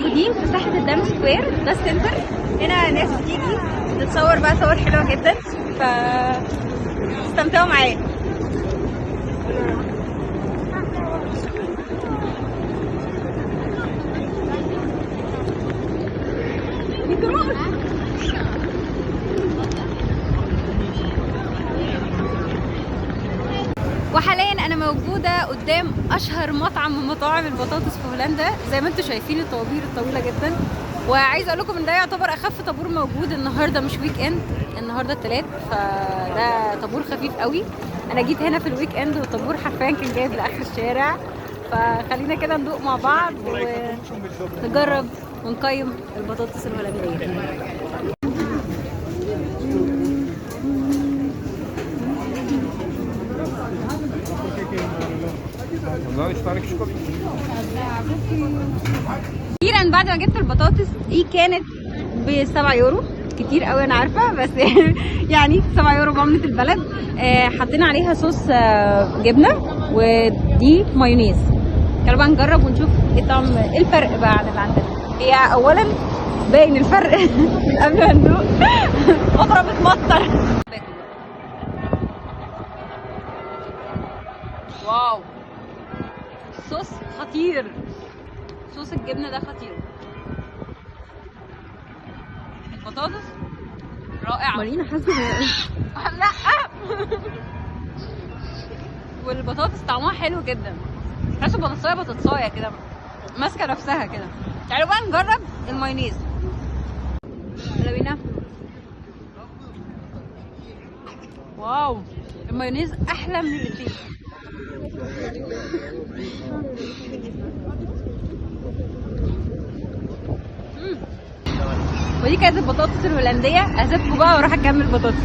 موجودين في ساحة الدام square، ده ال center. هنا ناس بتيجي تتصور بقى صور حلوة جدا، ف استمتعوا معايا. وحاليا انا موجودة قدام اشهر مطعم من مطاعم البطاطس في هولندا. زي ما انتم شايفين الطوابير الطويلة جدا، وعايزه اقول لكم ان ده يعتبر اخف طابور موجود النهارده، مش weekend، النهارده الثلاث، فده طابور خفيف قوي. انا جيت هنا في ال weekend والطابور حرفيا كان جايب لاخر الشارع. فخلينا كده ندوق مع بعض ونجرب ونقيم البطاطس الهولندية. اخيرا بعد ما جبت البطاطس دي كانت ب 7 يورو، كتير قوي انا عارفه، بس يعني 7 يورو بعمله البلد. حطينا عليها صوص جبنه ودي مايونيز. تعالوا بقى نجرب ونشوف ايه طعم، ايه الفرق بقى عن اللي عندنا. هي اولا باين الفرق من قبل ما ندوق. مطره بتمطر. wow، صوص خطير، صوص الجبنة ده خطير. البطاطس رائعة. مارينا حاسه. لا، والبطاطس طعمها حلو جدا، تحسوا بطاطسايه بطاطسايه كده ماسكه نفسها كده. تعالوا بقى نجرب المايونيز. يلا بينا. wow، المايونيز احلى من الاثنين. ودي كانت البطاطس الهولندية. هسيبكم بقى واروح اكمل بطاطس.